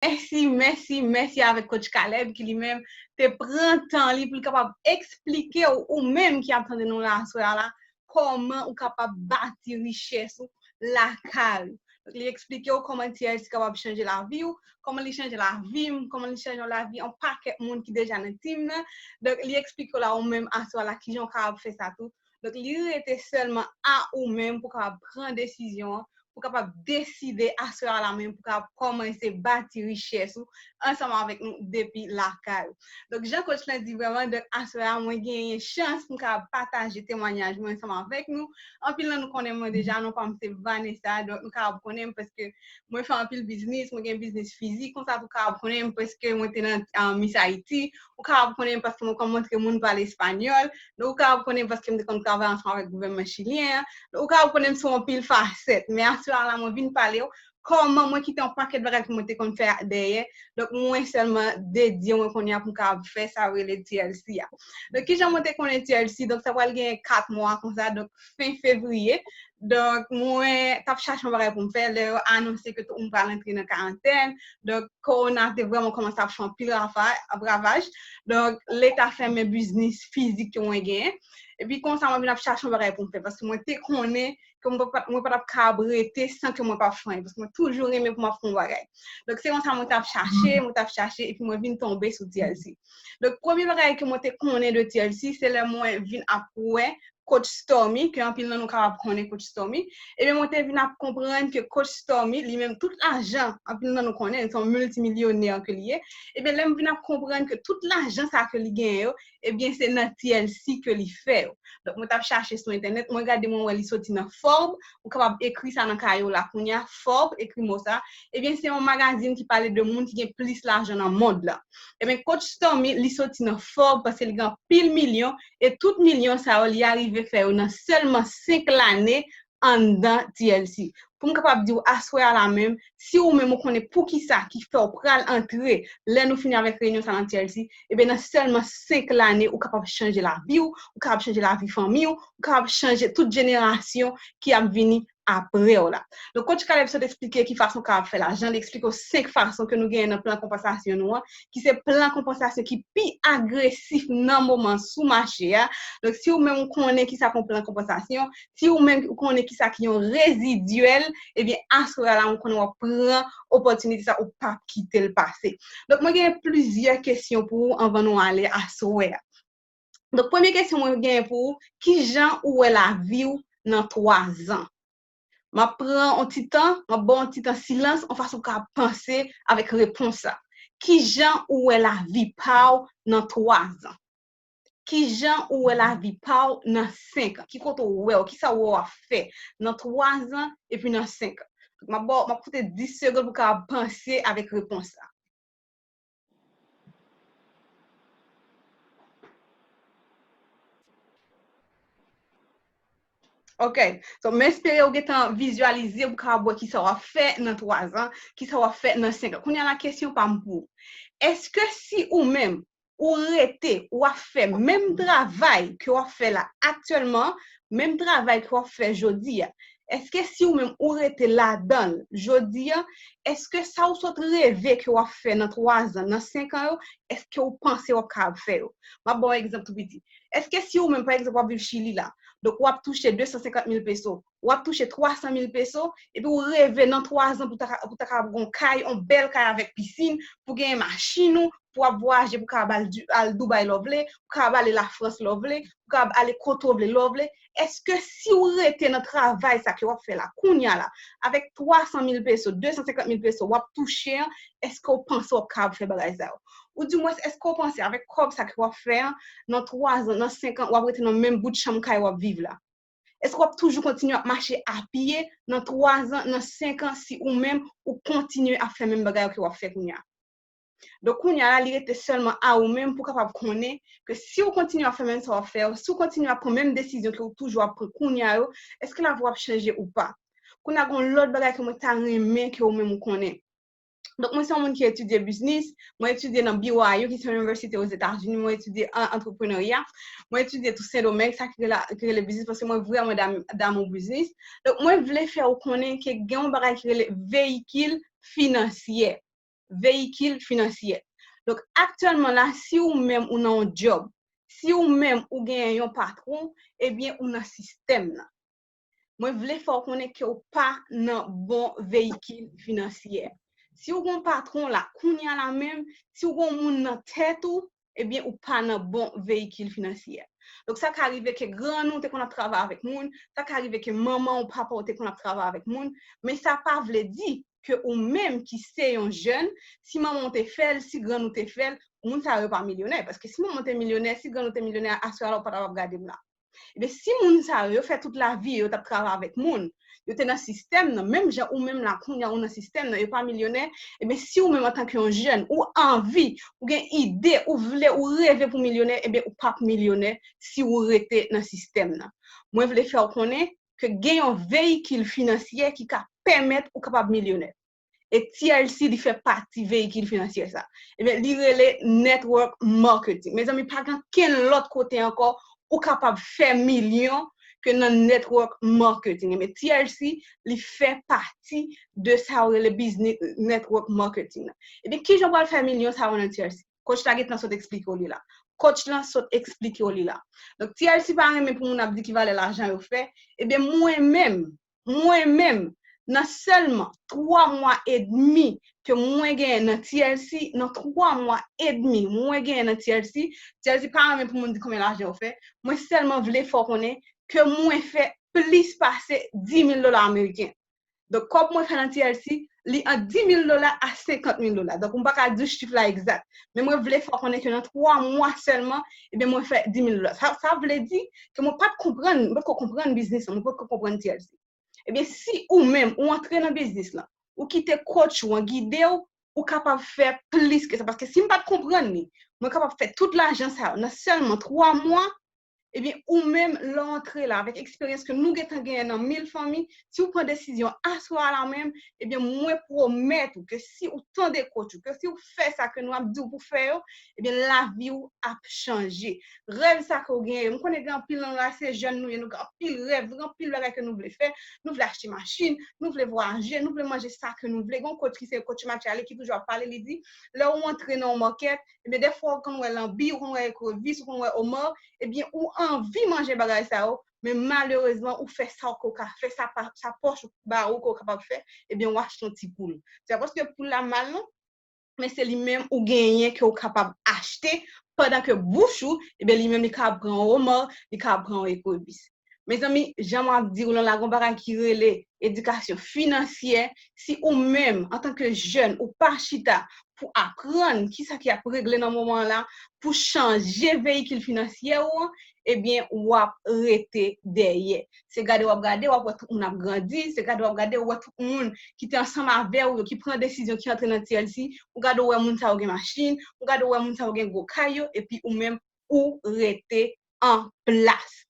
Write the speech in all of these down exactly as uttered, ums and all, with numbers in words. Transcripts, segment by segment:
Mèsi, mèsi, mèsi avèk Coach Caleb ki li menm te pran tan li pou l kapab eksplike w, ou menm ki ap tande nou la aswè a la, kòman ou kapab bati richès ou lakay ou. Donk, li eksplike w kòman T L C kapab chanje lavi w, kòman li chanje lavi m, kòman li chanje lavi yon pakèt moun ki deja nan team nan. Donk, li eksplike w la ou menm aswè a la kijan w kapab fè sa tou. Donk, li rete sèlman a ou menm pou kapab pran desizyon an, pou kapab deside aswè a la menm, pou kapab kòmanse bati richès ou ansanm avèk nou depi lakay ou. Donk, jan coach lan di vrèman, donk, aswè a, mwen genyen chans pou m kapab pataje temwanyaj mwen ansanm avèk nou. Anpil nan nou konnen mwen deja, non pa m se Vanessa, donk, nou kapab konnen m paske mwen fè anpil biznis, mwen gen biznis fizik, konsa tou kapab konnen m paske mwen te nan, ah, Miss Haiti, ou kapab konnen m paske mwen konn montre moun pale espanyòl, donk ou kapab konnen m paske m te konn travay ansanm avèk gouvènman chilyen an, donk ou kapab konnen m sou anpil fasèt, men aswè a la mwen vin pale w kòman mwen kite yon pakèt bagay ke mwen te konn fè dèyè, donk mwen sèlman dedye mwen kounye a pou m kapab fè sa yo rele T L C a. Donk kijan mwen te konnen T L C, donk sa pral gen kat mwa konsa, donk fen fevriye, donk, mwen t ap chache yon bagay pou m fè. Lè yo anonse ke tou m pral antre nan karantèn, donk, kowona te vrèman kòmanse ap fè anpil ravaj, ravaj. Donk, leta fèmen biznis fizik ke mwen genyen. Epi, konsa, mwen vin ap chache yon bagay pou m fè. Paske mwen te konnen ke mwen pa, mwen pa t ap kab rete san ke mwen pa fè anyen. Paske mwen toujou renmen pou m ap fè yon bagay. Donk, se konsa mwen t ap chache, mwen t ap chache, epi mwen vin tonbe sou T L C. Donk, premye bagay ke mwen te konnen de T L C, se lè mwen vin ap wè Coach Stormy, ke anpil nan nou kapab konnen Coach Stormy, ebyen, mwen te vin ap konprann ke Coach Stormy, li menm, tout lajan, anpil nan nou konnen, se yon miltimilyonè ke li ye, ebyen, lè m vin ap konprann ke tout lajan sa ke li genyen yo, ebyen, se nan T L C ke li fè yo. Donk, mwen t ap chache sou entènèt, mwen gade, mwen wè li soti nan Forbes, ou kapab ekri sa nan kaye w la kounye a, Forbes, ekri mo sa, ebyen, se yon magazin ki pale de moun ki gen plis lajan nan mond lan. Ebyen, Coach Stormy, li soti nan Forbes paske li gen anpil milyon, e tout milyon sa yo, li arive fè yo nan sèlman senk lane anndan T L C. Pou m kapab di w, aswè a la menm, si ou menm ou konnen poukisa ki fè w pral antre, lè nou fini avèk reyinyon sa nan T L C, ebyen, nan sèlman senk lane, ou kapab chanje lavi w, ou kapab chanje lavi fanmi w, ou kapab chanje tout jenerasyon ki ap vini apre w la. Donk, Coach Caleb sot eksplike ki fason w kapab fè lajan, li eksplike w senk fason ke nou genyen nan plan konpansasyon nou an, ki se plan konpansasyon ki pi agresif nan moman sou mache a. Donk, si ou menm ou konnen kisa k yon plan konpansasyon, si ou menm ou konnen kisa ki yon rezidyèl, ebyen, aswè a la, mwen konnen w ap pran opòtinite sa, ou p ap kite l pase. Donk, mwen gen plizyè kesyon pou ou anvan nou ale aswè a. Donk, premye kesyon mwen genyen pou ou, kijan ou wè lavi w nan twa zan? M ap pran yon ti tan, m ap ba w yon ti tan silans, yon fason pou w ka panse avèk repons sa. Kijan ou wè lavi pa w nan twa zan? Kijan ou wè lavi pa w nan senk an? Ki kote w wè w? Kisa w wè w ap fè nan twa zan epi nan senk an? M ap ba w, m ap koute dis segonn pou w ka panse avèk repons sa. Ok. So, m espere ou gentan vizyalize pou kapab wè kisa w ap fè nan twa zan, kisa w ap fè nan senk an. Kounye a la, kesyon pa m pou ou. Èske si ou menm, ou rete, w ap fè menm travay ke w ap fè la aktyèlman, menm travay ke w ap fè jodi a, èske si ou menm ou rete ladan l jodi a, èske sa ou sot reve ke w ap fè nan twa zan, nan senk an yo, èske ou panse w ap kapab fè yo? M ap ba w yon egzanp tou piti. Èske si ou menm, pa egzanp, w ap viv Chili la, donk w ap touche de san senkant mil peso, w ap touche twa san mil peso, epi ou reve nan twa zan pou ta ka, pou ta ka gon kay, yon bèl kay avèk pisin, pou genyen machin ou, pou w ap vwayaje, pou w kapab al, al Dubai lè w vle, pou w kapab ale Lafrans lè w vle, pou w kapab ale kote w vle lè w vle. Èske si w rete nan travay sa ke w ap fè la, kounye a la, avèk twa san mil peso, de san senkant mil peso w ap touche an, èske w panse w ap kapab fè bagay sa yo? Oudimwens, èske w panse avèk kòb sa ke w ap fè an, nan twa zan, nan senk an, w ap rete nan menm bout chanm kay w ap viv la? Èske w ap toujou kontinye ap mache a pye nan twa zan, nan senk an, si ou menm ou kontinye ap fè menm bagay yo ke w ap fè kounye a? Donk, kounye a la, li rete sèlman a ou menm pou w kapab konnen ke si w kontinye ap fè menm sa w ap fè yo, si w kontinye ap pran menm desizyon ke w toujou ap pran kounye a yo, èske lavi w ap chanje ou pa? Kounye a, gen yon lòt bagay ke mwen ta renmen ke ou menm ou konnen. Donk, mwen se yon moun ki etidye biznis, mwen etidye nan B Y U, ki se yon inivèsite Ozetazini, mwen etidye an antreprenarya, mwen etidye tou Sendomeng, sa ki rele, ki rele biznis, paske mwen vrèman dam-, damou biznis. Donk, mwen vle fè ou konnen ke gen yon bagay ki rele veyikil finansyè. veyikil finansyè. Donk, aktyèlman la, si ou menm ou nan yon djòb, si ou menm ou genyen yon patwon, ebyen, ou nan sistèm nan. Mwen vle fè w konnen ke w pa nan bon veyikil finansyè. Si w gen yon patwon la, kounye a la menm, si w gen yon moun nan tèt ou, ebyen, ou pa nan bon veyikil finansyè. Donk, sa ka rive ke grann ou te konn ap travay avèk moun, sa ka rive ke manman ou papa ou te konn ap travay avèk moun, men sa pa vle di ke ou menm ki se yon jèn, si manman w te fè l, si grann ou te fè l, moun sa yo pa milyonè. Paske si manman w te milyonè, si grann ou te milyonè, aswè a la ou pa t ap ap gade m la. Ebyen, si moun sa yo, yo fè tout lavi yo, yo t ap travay avèk moun, yo te nan sistèm nan, menm jan ou menm la, kounye a ou nan sistèm nan, yo pa milyonè, ebyen, si ou menm antanke yon jèn, ou anvi, ou gen ide, ou vle, ou reve pou milyonè, ebyen, ou p ap milyonè si ou rete nan sistèm nan. Mwen vle fè w konnen ke gen yon veyikil finansyè ki ka pèmèt ou kapab milyonè. E T L C, li fè pati veyikil finansyè sa. Ebyen, li rele network marketing. Mezanmi, pa gen kenn lòt kote ankò ou kapab fè milyon ke nan network marketing. Ebyen, T L C, li fè pati de sa yo rele business network marketing nan. Ebyen, kijan w pral fè milyon sa yo nan T L C? Coach la gentan sot eksplike w li la. Coach lan sot eksplike w li la. Donk, T L C pa renmen pou moun ap di ki valè lajan yo fè. Ebyen, mwen menm, mwen menm, nan sèlman twa mwa edmi ke mwen genyen nan T L C, nan twa mwa edmi mwen genyen nan T L C, T L C pa renmen pou moun di konbyen lajan yo fè. Mwen sèlman vle fè w konnen ke mwen fè plis pase dis mil dola ameriken. Donk, kòb mwen fè nan T L C, li ant dis mil dola a senkant mil dola. Donk, m pa ka di w chif la egzak. Men mwen vle fè w konnen ke nan twa mwa sèlman, ebyen, mwen fè dis mil dola. Sa, sa vle di ke mwen pa t konprann, mwen pa t ko konprann biznis lan, mwen pa t ko konprann T L C. Ebyen, si ou menm, ou antre nan biznis lan, ou kite coach ou an gide w, ou kapab fè plis ke sa. Paske si m pa t konprann li, mwen kapab fè tout lajan sa yo nan sèlman twa mwa, ebyen, ou menm, lè w antre la, avèk eksperyans ke nou gentan genyen nan mil fanmi, si w pran desizyon aswè a la menm, ebyen, mwen pwomèt ou ke si ou tande coach ou, ke si w fè sa ke nou ap di w pou fè yo, ebyen, lavi w ap chanje. Rèv sa ke w genyen yo, m konnen gen anpil nan nou la, se jèn nou ye, nou gen anpil rèv, nou gen anpil bagay ke nou vle fè, nou vle achte machin, nou vle vwayaje, nou vle manje sa ke nou vle. Gen yon coach ki se coach Mathialy ki toujou ap pale, li di, lè w antre nan yon market, ebyen, dèfwa ou konn wè lanbi, ou konn wè ekrevis, ou konn wè omar, ebyen, ou anvi manje bagay sa yo, men malerezman, ou fè sa w ka fè, sa, pa, sa pòch ou ba ou ke w kapab fè, ebyen, ou achte yon ti poul. Se pa paske poul la mal, non, men se li menm ou genyen ke w kapab achte, pandan ke bouch ou, ebyen, li menm, li ka pran yon omar, li ka pran yon ekrevis. Mezanmi, jan m ap di w lan la, gen yon bagay ki rele edikasyon finansyè. Si ou menm, antanke jèn, ou pa chita pou aprann kisa ki ap regle nan moman la, pou chanje veyikil finansyè ou an, ebyen, w ap rete dèyè. Se gade w ap gade, w ap wè tout moun ap grandi, se gade w ap gade, w wè tout moun ki te ansanm avè w yo, ki pran desizyon, ki antre nan T L C, ou gade w wè moun sa yo gen machin, ou gade w wè moun sa yo gen gwo kay yo, epi ou menm, ou rete an plas.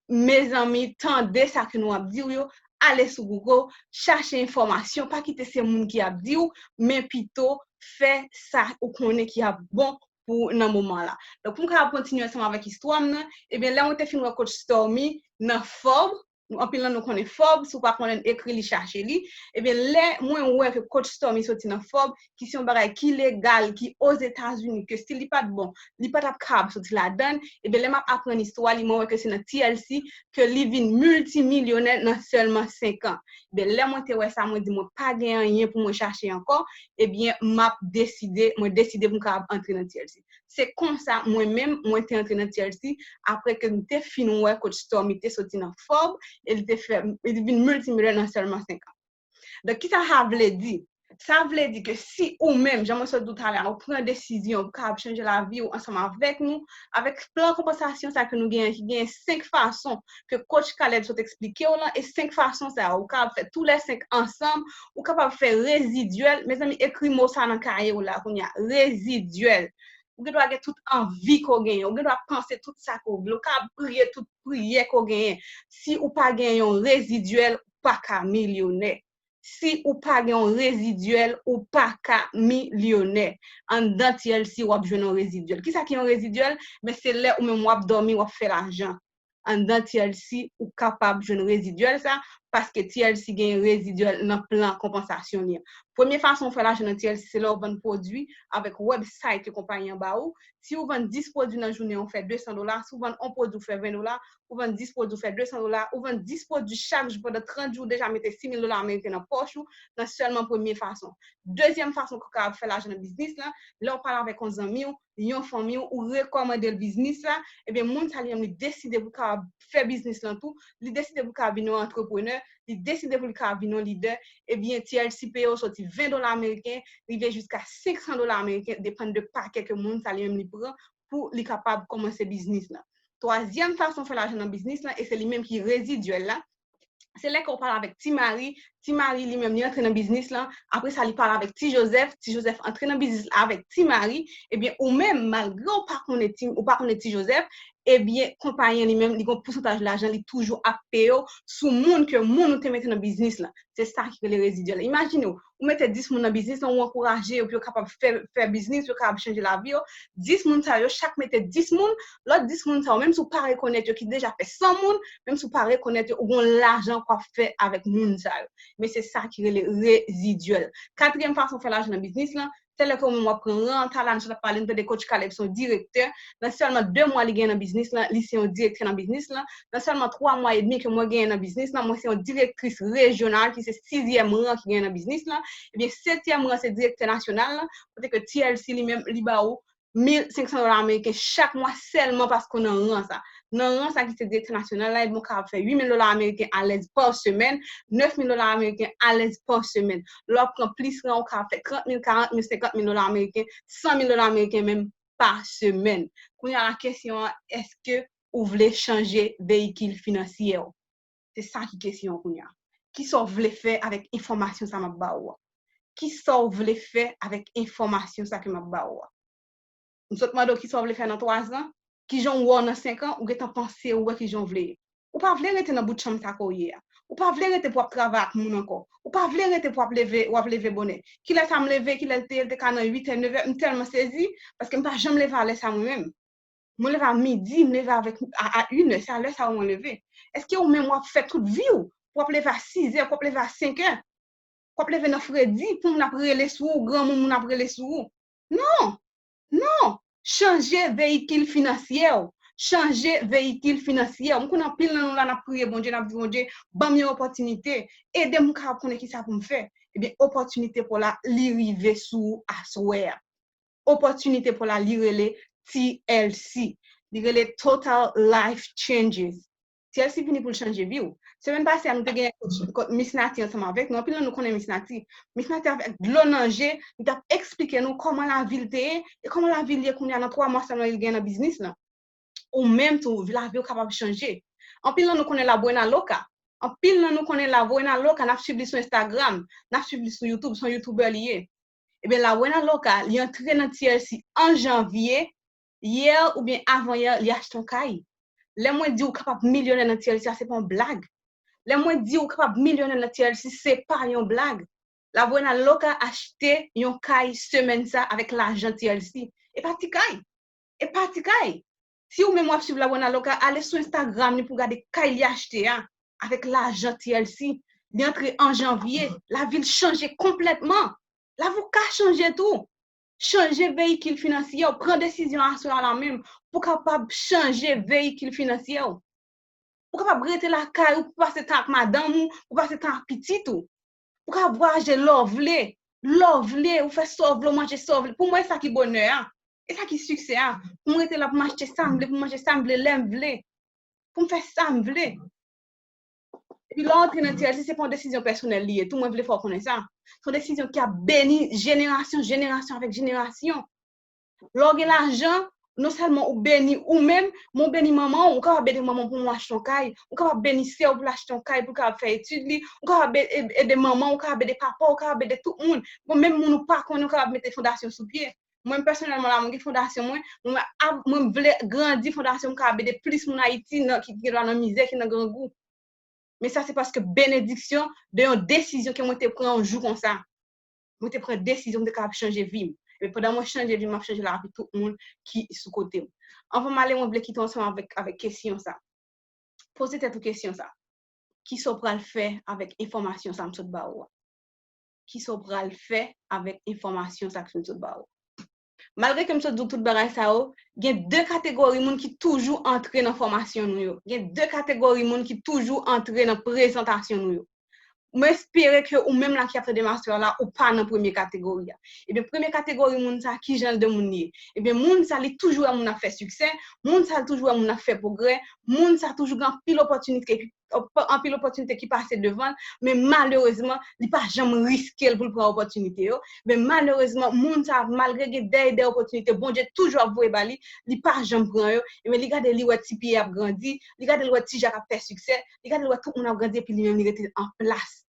Mezanmi, tande sa ke nou ap di w yo, ale sou Google, chache enfòmasyon, pa kite se moun ki ap di w, men pito fè sa ou konnen ki ap bon pou nan moman la. Donk, pou m kapab kontinye ansanm avèk istwa m nan, ebyen, lè mwen te fin wè coach Stormy nan Forbes, anpil nan nou konnen Forbes, si w pa konnen, ekri li, chache li. Ebyen, lè mwen wè ke coach Stormy soti nan Forbes, ki se yon bagay ki legal, ki Ozetazini, ke si li pa t bon, li pa t ap kapab soti ladan l, ebyen, lè m ap aprann istwa li, mwen wè ke se nan T L C ke li vin miltimilyonè nan sèlman senk an. Ebyen, lè mwen te wè sa, mwen di mwen pa gen anyen pou mwen chache ankò, ebyen, m ap deside, mwen deside pou m kapab antre nan T L C. Se konsa, mwen menm, mwen te antre nan T L C, apre ke m te fin wè coach Stormy te soti nan Forbes, e li te fè, li vin miltimilyonè nan sèlman senk an. Donk, kisa sa vle di? Sa vle di ke si ou menm, jan mwen sot di w talè a, ou pran desizyon pou kapab chanje lavi w ansanm avèk nou, avèk plan konpansasyon sa ke nou genyen, ki genyen senk fason ke coach Caleb sot eksplike w lan, e senk fason sa yo, ou kapab fè tou lè senk ansanm, ou kapab fè rezidyèl. Mezanmi, ekri mo sa nan kaye w la kounye a, rezidyèl. Ou gen dwa gen tout anvi ke w genyen, ou gen dwa panse tout sa ke w vle, ou kapab priye tout priyè ke w genyen. Si ou pa gen yon rezidyèl, ou pa ka milyonè. Si ou pa gen yon rezidyèl, ou pa ka milyonè. Anndan T L C, w ap jwenn yon rezidyèl. Kisa ki yon rezidyèl? Men se lè ou menm w ap dòmi, w ap fè lajan. Anndan T L C, ou kapab jwenn rezidyèl sa, paske T L C gen rezidyèl nan plan konpansasyon li an. Premye fason w fè lajan nan T L C se lè w vann pwodui avèk website ke konpayi an ba ou. Si w vann dis pwodui nan jounen an, w fè de san dola. Si w vann yon pwodui, w fè ven dola. Ou vann dis pwodui, w fè de san dola. Ou vann dis pwodui chak jou pandan trant jou, w deja mete sis mil dola ameriken nan pòch ou nan sèlman premye fason. Dezyèm fason ke w kapab fè lajan nan biznis lan, lè w pale avèk yon zanmi w, yon fanmi w, ou rekòmande l biznis la, ebyen, moun sa li menm li deside pou l kapab fè biznis lan tou, li deside pou l kapab vin yon antreprenè, li deside pou l kapab vin yon lidè, ebyen, T L C peye w soti ven dola ameriken, rive jiska senk san dola ameriken, depann de pakè ke moun sa li menm li pran pou li kapab kòmanse biznis lan. Twazyèm fason fè lajan nan biznis lan, e se li menm ki rezidyèl la, se lè ke w pale avèk Ti Mari, Ti Mari li menm li antre nan biznis lan, apre sa li pale avèk Ti Jozèf, Ti Jozèf antre nan biznis la avèk Ti Mari, ebyen ou menm malgre w pa konnen Ti, ou pa konnen Ti Jozèf, ebyen konpayi an li menm li gen yon pousantaj lajan li toujou ap peye w sou moun ke moun ou te mete nan biznis lan. Se sa ki rele rezidyèl. Imajine w, ou mete dis moun nan biznis lan, ou ankouraje yo pou yo kapab fè, fè biznis, yo kapab chanje lavi yo. Dis moun sa yo, chak mete dis moun, lòt dis moun sa yo, menm si w pa rekonèt yo, ki deja fè san moun, menm si w pa rekonèt yo, ou gen yon lajan w ap fè avèk moun sa yo. Men se sa ki rele rezidyèl. Katriyèm fason fè lajan nan biznis lan, se lè ke ou menm w ap pran rant la, nou sot ap pale, nou tande Coach Caleb se yon direktè. Nan sèlman de mwa li genyen nan biznis lan, li se yon direktè nan biznis lan. Nan sèlman twa mwa edmi ke mwen genyen nan biznis lan, mwen se yon direktris rejyonal ki se sizyèm ran ki genyen nan biznis lan. Ebyen, setyèm ran se direktè nasyonal lan, kote ke T L C li menm, li ba ou mil senk san dola ameriken chak mwa sèlman paske w nan ran sa. Nan ran sa ki se direktè nasyonal la, ebyen, ou kapab fè uit mil dola ameriken alèz pa semèn, nèf mil dola ameriken alèz pa semèn. Lè w pran plis ran, ou kapab fè trant mil, karant mil, senkant mil dola ameriken, san mil dola ameriken menm pa semèn. Kounye a la kesyon an, èske ou vle chanje veyikil finansyè w? Se sa ki kesyon an kounye a. Kisa w vle fè avèk enfòmasyon sa m ap ba ou a? Kisa w vle fè avèk enfòmasyon sa ke m ap ba ou a? M sot mande w kisa w vle fè nan twa zan, kijan w wè w nan senk an, ou gentan panse ou wè kijan w vle ye. Ou pa vle rete nan bout chanm sa ke w ye a. Ou pa vle rete pou w ap travay ak moun ankò. Ou pa vle rete pou w ap leve, w ap leve bonè. Kilè sa m leve, kilè l te ye, l te ka nan uit è, nèf è, m tèlman sezi, paske m pa janm leve a lè sa mwen menm. Mwen leve a midi, m leve avèk, a, a inè, se a lè sa yo mwen leve. Èske ou menm w ap fè tout vi w pou w ap leve a sis è, pou w ap leve a senk è, pou w ap leve nan fredi, pou moun ap rele sou ou, granmoun moun ap rele sou ou? Non! Non! Chanje veyikil finansyè w. Chanje veyikil finansyè w. M konnen anpil nan nou la, n ap priye Bondye, n ap di Bondye, ban m yon opòtinite. Ede m kapab konnen kisa pou m fè. Ebyen, opòtinite pa w la, li rive sou ou aswè a. Opòtinite pa w la, li rele T L C. Li rele Total Life Changes. T L C vini pou l chanje vi w. Semèn pase a, nou te gen Miss Nati ansanm avèk nou. Anpil nan nou konnen Miss Nati. Miss Nati avèk dlo nan je, li t ap eksplike nou kòman lavi l te ye e kòman lavi l ye kounye a nan twa mwa sèlman li genyen nan biznis lan. Ou menm tou, lavi w kapab chanje. Anpil nan nou konnen La Buena Loca. Anpil nan nou konnen La Buena Loca, n ap swiv li sou Instagram, n ap swiv li sou YouTube, se yon youtubè li ye. Ebyen, La Buena Loca, li antre nan T L C an janvye, yè oubyen avan yè, li achte yon kay. Lè mwen di w kapab milyonè nan T L C a, se pa yon blag. Lè mwen di w kapab milyonè nan T L C, se pa yon blag. La Buena Loca achte yon kay semèn sa avèk lajan T L C. E pa ti kay. E pa ti kay. Si ou menm w ap swiv La Buena Loca, ale sou Instagram li pou w gade kay li achte a avèk lajan T L C. Li antre an janvye, lavi l chanje konplètman. Lavi w ka chanje tou. Chanje veyikil finansyè w. Pran desizyon aswè a la menm pou w kapab chanje veyikil finansyè w. Ou kapab rete lakay ou pou pase tan ak madanm ou, pou pase tan ak pitit ou. Ou kapab vwayaje lè w vle, lè w vle, ou fè sa w vle, ou manje sa w vle. Pou mwen, e sa ki bonè a. E sa ki siksè a. Pou m rete la, pou m achte sa m vle, pou m manje sa m vle, lè m vle. Pou m fè sa m vle. Epi lè w antre nan T L C, se pa yon desizyon pèsonèl li ye. Tou mwen vle fè w konnen sa. Se yon desizyon ki ap beni jenerasyon, jenerasyon avèk jenerasyon. Lè w gen lajan, non sèlman ou beni ou menm, men ou beni manman w, ou kapab ede manman w pou mwen achte yon kay, ou kapab beni sè w pou l achte yon kay, pou l kapab fè etid li, ou kapab e-, e-, ede manman w, ou kapab ede papa w, ou kapab ede tout moun. Bon, menm moun ou pa konnen, ou kapab mete fondasyon sou pye. Mwen pèsonèlman la, mwen gen fondasyon mwen, mwen ap, mwen vle grandi fondasyon m kapab ede plis moun Ayiti nan, ki, ki gen dwa nan mizè, ki nan grangou. Men sa se paske benediksyon de yon desizyon ke mwen te pran yon jou konsa. Mwen te pran desizyon, mwen te kapab chanje vi m. Men pandan mwen chanje vi m, m ap chanje lavi tout moun ki sou kote m. Anvan m ale, mwen vle kite w ansanm avèk, avèk kesyon sa. Poze tèt ou kesyon sa. Kisa w pral fè avèk enfòmasyon sa m sot ba ou a? Kisa w pral fè avèk enfòmasyon sa k m sot ba ou? Malgre ke m sot di w tout bagay sa yo, gen de kategori moun ki toujou antre nan fòmasyon nou yo. Gen de kategori moun ki toujou antre nan prezantasyon nou yo. Mwen espere ke ou menm la ki ap tande m aswè la, ou pa nan premye kategori a. Ebyen, premye kategori moun sa, ki jan de moun li ye? Ebyen, moun sa, li toujou wè moun ap fè siksè, moun sa, li toujou wè moun ap fè pwogrè, moun sa toujou gen anpil opòtinite ki anpil opòtinite ki pase devan l, men malerezman, li pa janm riske l pou l pran opòtinite yo. Men malerezman, moun sa, malgre gen dèyè dèyè opòtinite, Bondye toujou ap voye ba li, li pa janm pran yo. Ebyen, li gade, li wè ti pye ap grandi, li gade, li wè ti jak ap fè siksè, li gade, li wè tout moun ap grandi, epi li menm, li rete an plas.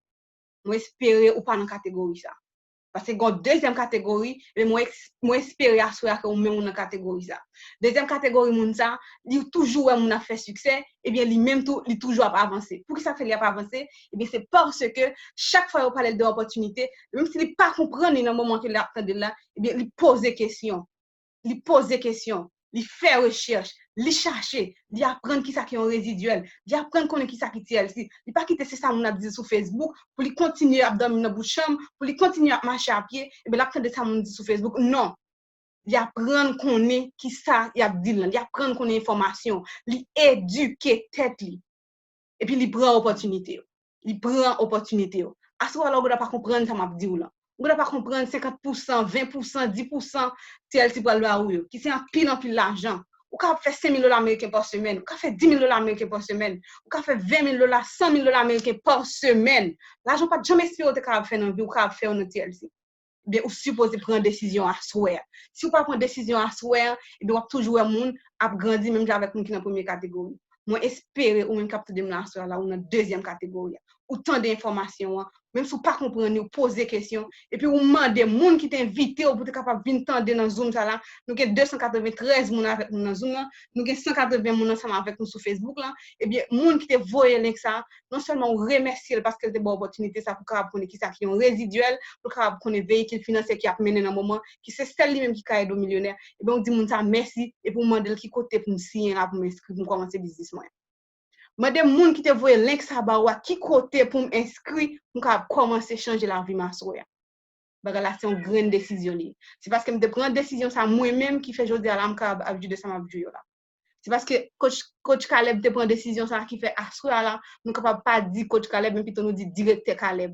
Mwen espere ou pa nan kategori sa. Paske gen yon dezyèm kategori, men mwen, mwen espere aswè a ke ou menm ou nan kategori sa. Dezyèm kategori moun sa, li toujou wè moun ap fè siksè, ebyen li menm tou, li toujou ap avanse. Poukisa fè li ap avanse? Ebyen se paske chak fwa yo pale l de opòtinite, menm si li pa konprann li nan moman ke l ap tande l la, ebyen li poze kesyon. Li poze kesyon, li fè rechèch, li chache, li aprann kisa ki yon rezidyèl, li aprann konnen kisa ki T L C. Li pa kite se sa moun ap di l sou Facebook pou li kontinye ap dòmi nan bout chanm, pou li kontinye ap mache a pye, ebyen l ap tande sa moun di sou Facebook. Non. Li aprann konnen kisa y ap di l lan, li aprann konnen enfòmasyon, li edike tèt li. Epi li pran opòtinite yo. Li pran opòtinite yo. Aswè a la, ou gentan pa konprann sa m ap di w lan. Ou gentan pa konprann senkant pousan, ven pousan, dis pousan T L C pral ba ou yo, ki se anpil, anpil lajan. Ou kapab fè senk mil dola ameriken pa semèn, ou ka fè dis mil dola ameriken pa semèn, ou ka fè ven mil dola, san mil dola ameriken pa semèn. Lajan ou pa t janm espere ou te kapab fè nan vi, ou kapab fè yo nan T L C. Ebyen, ou sipoze pran desizyon aswè a. Si ou pa pran desizyon aswè a, ebyen, w ap toujou wè moun ap grandi menm jan avèk moun ki nan premye kategori. Mwen espere ou menm k ap tande m nan aswè a la, ou nan dezyèm kategori a. Ou tande enfòmasyon an, menm si w pa konprann li, ou poze kesyon, epi ou mande moun ki te envite w pou te kapab vin tande nan Zoom sa la. Nou gen de san katreventrèz moun avèk nou nan Zoom nan, nou gen san katreven moun ansanm avèk nou sou Facebook lan. Ebyen, moun ki te voye link sa, non sèlman ou remèsye l paske l te ba w opòtinite sa pou l kapab konnen kisa ki yon rezidyèl, pou l kapab konnen veyikil finansyè ki ap mennen nan moman, ki se sèl li menm ki ka ede w milyonè, ebyen ou di moun sa mèsi, epi ou mande l ki kote pou m siyen la pou m enskri, pou m kòmanse biznis mwen. Mande moun ki te voye link sa ba ou a ki kote pou m enskri, pou m kapab kòmanse chanje lavi m aswè a. Bagay la se yon grenn desizyon li ye. Se paske m te pran desizyon sa mwen menm ki fè jodi a la m kapab ap jwi de sa m ap jwi yo la. Se paske coach, coach Caleb te pran desizyon sa ki fè aswè a la, nou kapab pa di coach Caleb, men pito nou di direktè Caleb.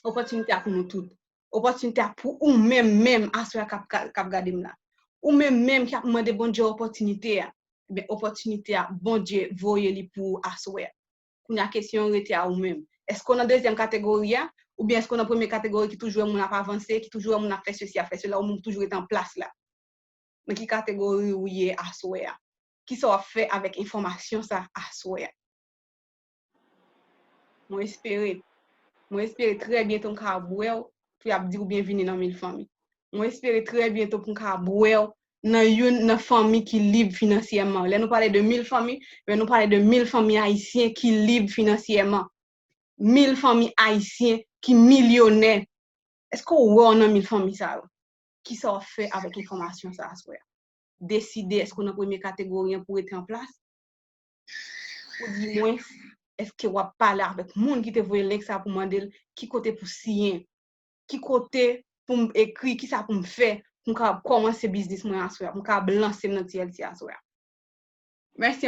Opòtinite a pou nou tout. Opòtinite a pou ou menm, menm, aswè a k ap, k ap gade m la. Ou menm, menm ki ap mande Bondye opòtinite a. Ebyen, opòtinite a, Bondye voye li pou ou aswè a. Kounye a, kesyon an rete a ou menm. Èske w nan dezyèm kategori a? Oubyen èske w nan premye kategori ki toujou wè moun ap avanse, ki toujou wè moun ap fè sesi, ap fè sela, ou menm ou toujou rete an plas la? Nan ki kategori ou ye aswè a? Kisa w ap fè avèk enfòmasyon sa aswè a? Mwen espere, mwen espere trè byento m kapab wè w, pou y ap di w byenvini nan Mil Fanmi. Mwen espere trè byento pou m kapab wè w nan youn nan fanmi ki lib finansyèman. Lè nou pale de Mil Fanmi, men nou pale de mil fanmi ayisyen ki lib finansyèman. Mil fanmi ayisyen ki milyonè. Èske w wè w nan mil fanmi sa yo? Kisa w ap fè avèk enfòmasyon sa aswè a? Deside, èske w nan premye kategori an pou w rete an plas? Ou di mwen, èske w ap pale avèk moun ki te voye link sa pou mande l ki kote pou siyen? Ki kote pou m ekri, kisa pou m fè pou m kapab kòmanse biznis mwen aswè a, pou m kapab lanse m nan T L C aswè a? Mèsi